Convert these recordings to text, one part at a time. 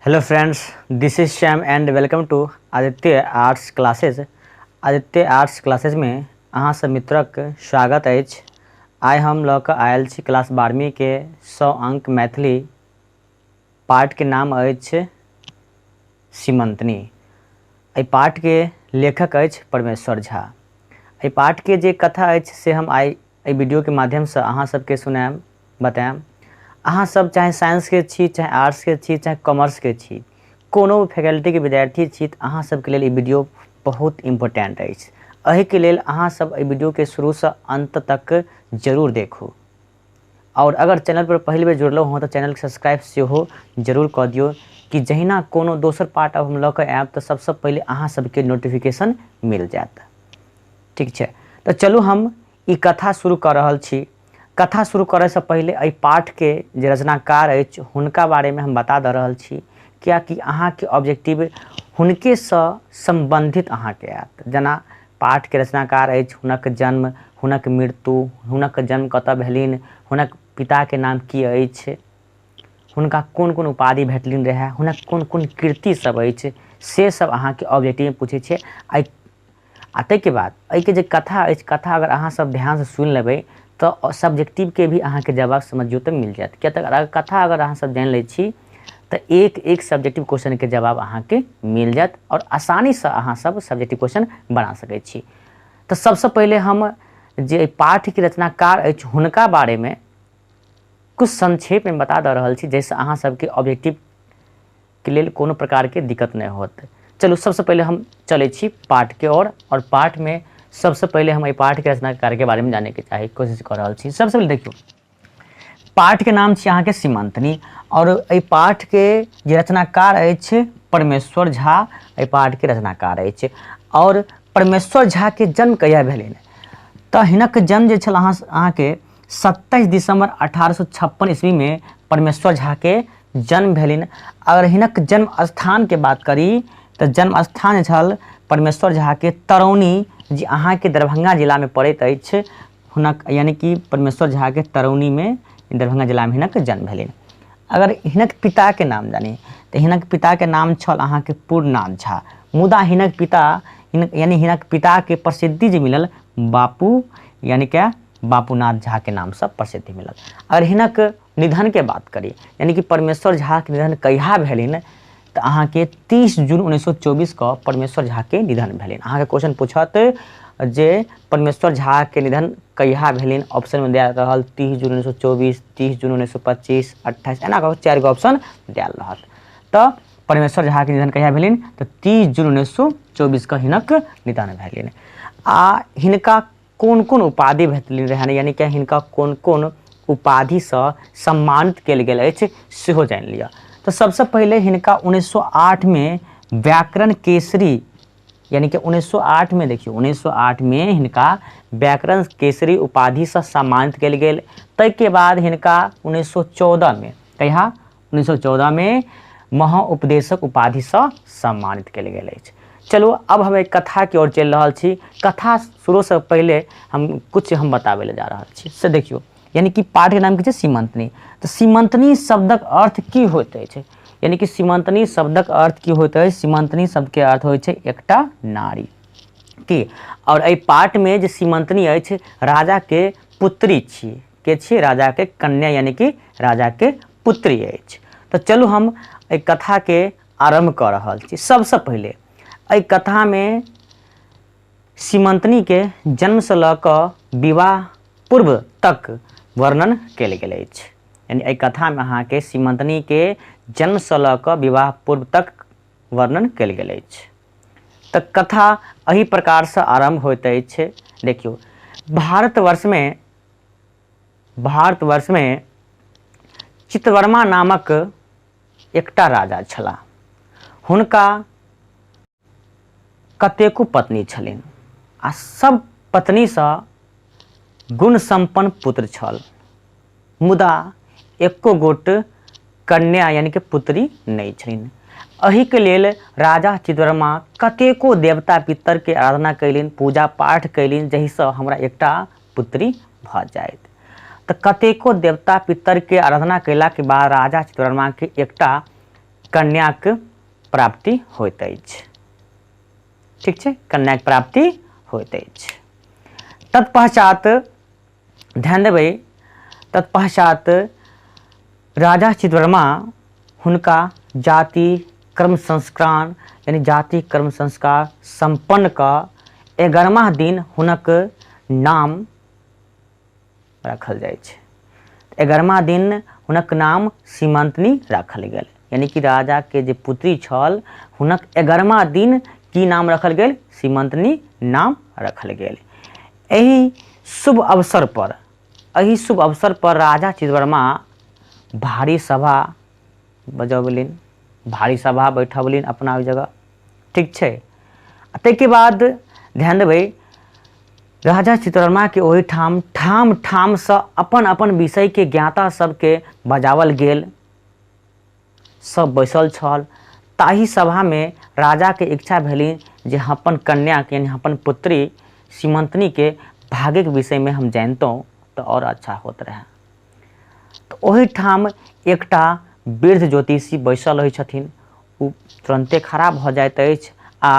Hello friends, this is Shyam and welcome to Aditya arts classes. Aditya arts क्लासेजमे अहाँ सब मित्रक स्वागत अछि। आइ हम लऽ कऽ आयल छी क्लास 12वींके 100 अंक मैथिली पाठके नाम अछि सीमंतनी। एहि पाठके लेखक अछि परमेश्वर झा। एहि पाठके जे कथा अछि से हम आइ एहि वीडियोके माध्यमसँ अहाँ सबके सुनायब, बतायब। अहाँ सब चाहे साइंसके छी, चाहे आर्ट्सके छी, चाहे कॉमर्सके छी, कोनो फैकल्टीके विद्यार्थी छी, तऽ अहाँ सबके लेल ई वीडियो बहुत इम्पोर्टेंट अछि। एहिके लेल अहाँ सब एहि वीडियोके शुरूसँ अन्त तक जरूर देखू। आओर अगर चैनल पर पहिल बेर जुड़लहुँ हँ तऽ चैनलके सब्सक्राइब सेहो जरूर कऽ दियौ कि जहिना कोनो दोसर पार्ट अब हम लऽ कऽ आयब तऽ सबसँ पहिले अहाँ सबके नोटिफिकेशन मिल जायत। ठीक छै, तऽ चलू हम ई कथा शुरू कऽ रहल छी। कथा शुरू करैसँ पहिले एहि पाठके जे रचनाकार अछि हुनका बारेमे हम बता दऽ रहल छी, कियाकि अहाँके ऑब्जेक्टिव हुनकेसँ सम्बन्धित अहाँके आयत। जेना पाठके रचनाकार अछि, हुनक जन्म, हुनक मृत्यु, हुनक जन्म कतऽ भेलनि, हुनक पिताके नाम की अछि, हुनका कोन कोन उपाधि भेटलनि रहए, हुनक कोन कोन कृति सब अछि, से सब अहाँके ऑब्जेक्टिवमे पूछै छै। आ ताहिके बाद एहिके जे कथा अछि, कथा अगर अहाँ सब ध्यानसँ सुनि लेबै तऽ सब्जेक्टिवके भी अहाँके जवाब समझियौ तऽ मिल जायत। किया तऽ कथा अगर अहाँ सब जानि लै छी तऽ एक एक सब्जेक्टिव क्वेश्चनके जवाब अहाँके मिल जायत आओर आसानीसँ अहाँ सब सब्जेक्टिव क्वेश्चन बना सकै छी। तऽ सबसँ पहिले हम जे एहि पाठके रचनाकार अछि हुनका बारेमे किछु संक्षेपमे बता दऽ रहल छी, जाहिसँ अहाँ सबके ऑब्जेक्टिव के लेल कोनो प्रकारके दिक्कत नहि होत। चलू सबसँ पहिले हम चलै छी पाठके ओर, आओर पाठमे सबसँ पहिले हम एहि पाठके रचनाकारके बारेमे जानैके चाही कोशिश कऽ रहल छी। सबसँ पहिले देखियौ, पाठके नाम छी अहाँके सीमंतनी, आओर एहि पाठके जे रचनाकार अछि परमेश्वर झा एहि पाठके रचनाकार अछि। आओर परमेश्वर झाके जन्म कहिया भेलनि? तऽ हिनक जन्म जे छल अहाँके 27 दिसंबर 1856 ईस्वीमे परमेश्वर झाके जन्म भेलनि। अगर हिनक जन्म स्थानके बात करी तऽ जन्म स्थान छल परमेश्वर झाके तरौनी, जे अहाँके दरभंगा जिलामे पड़ैत अछि। हुनक यानी कि परमेश्वर झाके तरौनीमे दरभंगा जिलामे हिनक जन्म भेलनि। अगर हिनक पिताके नाम जानी तऽ हिनक पिताके नाम छल अहाँके पूर्णनाथ झा, मुदा हिनक पिता हिनक यानी हिनक पिताके प्रसिद्धि जे मिलल बापू यानी क्या बापूनाथ झाके नामसँ प्रसिद्धि मिलल। अगर हिनक निधनके बात करी यानी कि परमेश्वर झाके निधन कहिया भेलनि तऽ अहाँके 30 जून 1924 के परमेश्वर झाके निधन भेलनि। अहाँके क्वेश्चन पूछत जे परमेश्वर झाके निधन कहिया भेलनि, ऑप्शनमे दए रहल 30 जून 1924, 30 जून 1925, 28, एना कऽ 4 गो ऑप्शन देल रहत। तऽ परमेश्वर झाके निधन कहिया भेलनि तऽ 30 जून 1924 के हिनक निधन भेलनि। आ हिनका कोन कोन उपाधि भेटलनि रहनि, यानी कि हिनका कोन कोन उपाधिसँ सम्मानित कयल गेल अछि सेहो जानि लिअ। तऽ सबसँ पहिले हिनका 1908 मे व्याकरण केसरी यानी कि 1908 में देखियौ 1908 में हिनका व्याकरण केसरी उपाधिसँ सम्मानित कयल गेल। ताहिके बाद हिनका 1914 में कहिया 1914 में महाउपदेशक उपाधिसँ सम्मानित कयल गेल अछि। चलू अब हम एक कथा की ओर चलि रहल छी। कथा शुरूसँ पहिले हम कुछ हम बताबै लए जा रहल छी, से देखियौ। यानी कि पाठके नाम की छै सीमंतनी। तऽ सीमंतनी शब्दक अर्थ की होइत अछि? यानी कि सीमंतनी शब्दक अर्थ की होइत अछि? सीमंतनी शब्दके अर्थ होइ छै एकटा नारी की। आओर एहि पाठमे जे सीमंतनी अछि राजाके पुत्री छी, के छी? राजाके कन्या यानी कि राजाके पुत्री अछि। तऽ चलू हम एहि कथाके आरम्भ कऽ रहल छी। सबसँ पहिले एहि कथामे सीमंतनीके जन्मसँ लऽ कऽ विवाह पूर्व तक वर्णन कयल गेल अछि। यानी एहि कथामे अहाँके सीमंतनीके जन्मसँ लऽ कऽ विवाह पूर्व तक वर्णन कयल गेल अछि। तऽ कथा एहि प्रकारसँ आरम्भ होइत अछि। देखियौ, भारतवर्षमे चित्रवर्मा नामक एकटा राजा छलाह। हुनका कतेको पत्नी छलनि आ सब पत्नीसँ गुण सम्पन्न पुत्र छल, मुदा एको गोट कन्या यानी कि पुत्री नहि छलनि। एहिके लेल राजा चित्रवर्मा कतेको देवता पितरके आराधना कयलनि, पूजा पाठ कयलनि, जाहिसँ हमरा एकटा पुत्री भऽ जायत। तऽ कतेको देवता पितरके आराधना कयलाके बाद राजा चित्रवर्माके एकटा कन्याक प्राप्ति होइत अछि। ठीक छै, कन्याक प्राप्ति होइत अछि। तत्पश्चात ध्यान देबै, तत्पश्चात राजा चित्रवर्मा हुनका जाति कर्म संस्कार यानी जाति कर्म संस्कार सम्पन्न कऽ 11वां दिन हुनक नाम राखल जाइ छै। 11वां दिन हुनक नाम सीमंतनी राखल गेल, यानी कि राजा के जे पुत्री छल हुनक 11वां दिन की नाम रखल गेल? सीमंतनी नाम रखल गेल। एहि शुभ अवसर पर, एहि शुभ अवसर पर राजा चित्रवर्मा भारी सभा बजौलनि, भारी सभा बैठौलनि अपना ओहि जगह। ठीक छै, ताहिके बाद ध्यान देबै राजा चित्रवर्माके ओहिठाम ठाम ठामसँ अपन अपन विषयके ज्ञाता सबके बजाओल गेल, सब बैसल छल। ताहि सभामे राजाके इच्छा भेलनि जे हम अपन कन्याके यानी अपन पुत्री सीमंतनीके भाग्यके विषयमे हम जानितहुँ तऽ आओर अच्छा होइत रहए। तऽ ओहिठाम एकटा वृद्ध ज्योतिषी बैसल रहै छथिन, ओ तुरन्ते खड़ा भऽ जाइत अछि आ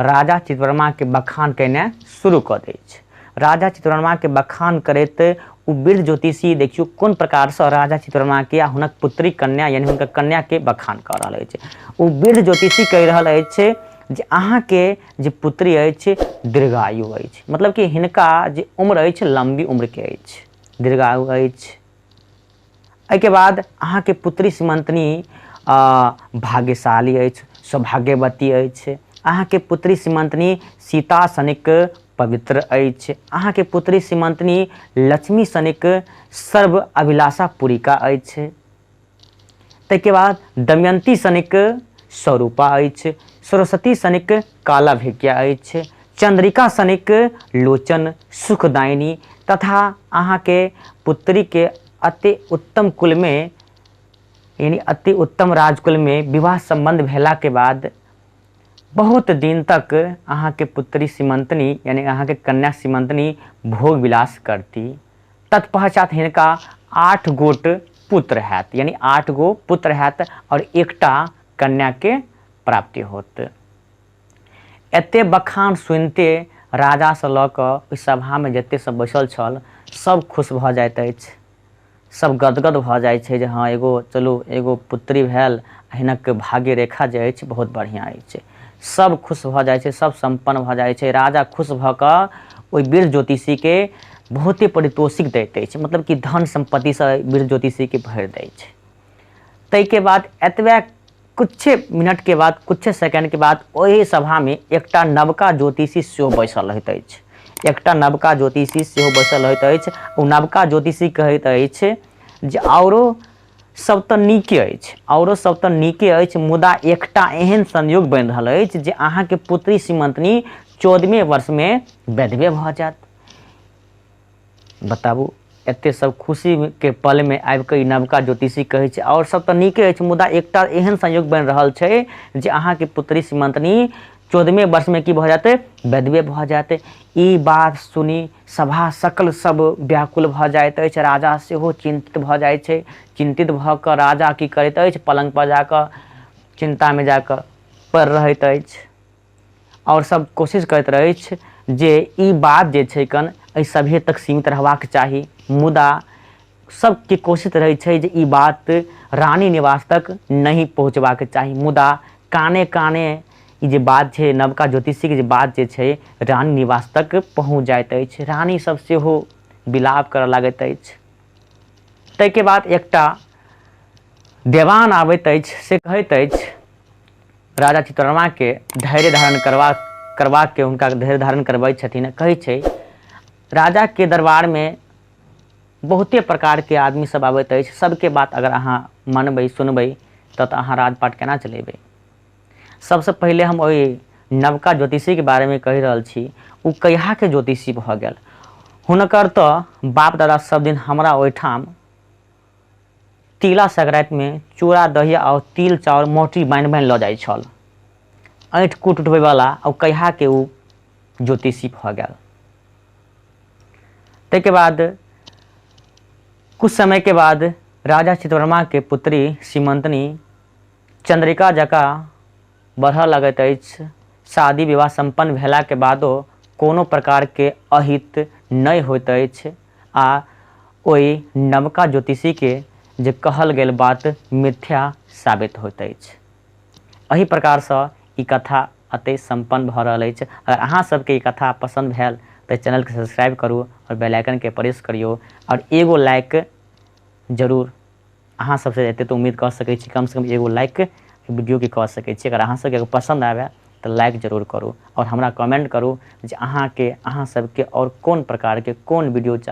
राजा चित्रवर्माके बखान केनाइ शुरू कऽ दै छै। राजा चित्रवर्माके बखान करैत ओ वृद्ध ज्योतिषी देखियौ कोन प्रकारसँ राजा चित्रवर्माके आ हुनक पुत्री कन्या यानी हुनकर कन्याके बखान कऽ रहल अछि। ओ वृद्ध ज्योतिषी कहि रहल अछि जे अहाँके जे पुत्री अछि दीर्घायु अछि, मतलब कि हिनका जे उम्र अछि लम्बी उम्रके अछि, दीर्घायु अछि। एहिके बाद अहाँके पुत्री सीमंतनी भाग्यशाली अछि, सौभाग्यवती अछि। अहाँके पुत्री सीमंतनी सीता सनिक पवित्र अछि। अहाँके पुत्री सीमंतनी लक्ष्मी सनिक सर्व अभिलाषा पूरिका अछि। ताहिके बाद दमयंती सनिक स्वरूपा अछि, सरस्वती सनिक कालाभिज्ञा अछि, चंद्रिका सनिक लोचन सुखदायिनी तथा अहाँके पुत्रीके अति उत्तम कुलमे यानी अति उत्तम राजकुलमे विवाह सम्बन्ध भेलाके बाद बहुत दिन तक अहाँके पुत्री सीमंतनी यानी अहाँके कन्या सीमंतनी भोग विलास करती। तत्पश्चात हिनका 8 गोट पुत्र हैत, यानी 8 गो पुत्र हैत और एकटा कन्याके प्राप्ति होत। एते बखान सुनते राजासँ लऽ कऽ ओहि सभामे जते सब बैसल छल सब खुश भऽ जाइत अछि, सब गदगद भऽ जाइ छै जे हँ एगो चलू एगो पुत्री भेल, हिनक भाग्य रेखा जे अछि बहुत बढ़िआँ अछि। सब खुश भऽ जाइ छै, सब सम्पन्न भऽ जाइ छै। राजा खुश भऽ कऽ ओहि वीर ज्योतिषीके बहुते परितोषिक दैत अछि, मतलब कि धन सम्पत्तिसँ वीर ज्योतिषीके भरि दै छै। ताहिके बाद एतबे किछे मिनटके बाद किछे सेकेंडके बाद ओहि सभामे एकटा नवका ज्योतिषी सेहो बैसल रहैत अछि, एकटा नवका ज्योतिषी सेहो बैसल रहैत अछि। ओ नवका ज्योतिषी कहैत अछि जे आओरो सब तऽ नीके अछि, आओरो सब तऽ नीके अछि, मुदा एकटा एहन संयोग बनि रहल अछि जे अहाँके पुत्री सीमंतनी 14वें वर्षमे वैधव्य भऽ जायत। बताबू, एते सब खुशीके पलमे आबिकऽ ई नवका ज्योतिषी कहै छै आओर सब तऽ नीके अछि, मुदा एकटा एहन संयोग बनि रहल छै जे अहाँके पुत्री सीमंतनी 14वें वर्षमे की भऽ जेतै? वैधव्य भऽ जेतै। ई बात सुनि सभा सकल सब व्याकुल भऽ जाइत अछि। राजा सेहो चिन्तित भऽ जाइ छै। चिन्तित भऽ कऽ राजा की करैत अछि? पलङ्गपर जाकऽ चिन्तामे जाकऽ पड़ि रहैत अछि आओर सब कोशिश करैत रहैत जे ई बात जे छै कन एहि सभे तक सीमित रहबाक चाही, मुदा सबके कोशिश रहै छै जे ई बात रानी निवास तक नहि पहुँचबाक चाही, मुदा काने काने ई जे बात छै नवका ज्योतिषीके जे बात जे छै रानी निवास तक पहुँच जाइत अछि। रानी सब सेहो विलाप करऽ लागैत अछि। ताहिके बाद एकटा देवान आबैत अछि, से कहैत अछि राजा चित्रवर्माके धैर्य धारण करबाके हुनका धैर्य धारण करबै छथिन। कहै छै राजाके दरबारमे बहुते प्रकारके आदमी सब आबैत अछि, सबके बात अगर अहाँ मानबै सुनबै तब तऽ अहाँ राजपाट केना चलेबै। सबसँ पहिले हम ओहि नवका ज्योतिषीके बारेमे कहि रहल छी। ओ कहियाके ज्योतिषी भऽ गेल? हुनकर तऽ बाप दादा सब दिन हमरा ओहिठाम तिला संक्रान्तिमे चूड़ा दही आओर तिल चाउर मोटी बान्हि बान्हि लऽ जाइ छल। ऐँठ कूट उठबैवला ओ कहियाके ओ ज्योतिषी भऽ गेल। ताहिके बाद कुछ समयके बाद राजा चित्रवर्माके पुत्री सीमंतनी चन्द्रिका जकाँ बढ़ऽ लगैत अछि। शादी विवाह सम्पन्न भेलाके बादो कोनो प्रकारके अहित नहि होइत अछि आ ओहि नवका ज्योतिषीके जे कहल गेल बात मिथ्या साबित होइत अछि। एहि प्रकारसँ ई कथा एतहि सम्पन्न भऽ रहल अछि। अगर अहाँ सबके ई कथा पसन्द भेल तऽ चैनलके सब्सक्राइब करू आओर बेल आइकनके प्रेस करियौ आओर एगो लाइक जरूर अहाँ सबसँ एते तऽ उम्मीद कऽ सकै छी, कमसँ कम एगो लाइक वीडियोके कऽ सकै छी। अगर अहाँ सबके पसन्द आबै तऽ लाइक जरूर करू आओर हमरा कमेंट करू जे अहाँ सबके आओर कोन प्रकारके कोन वीडियो चाही।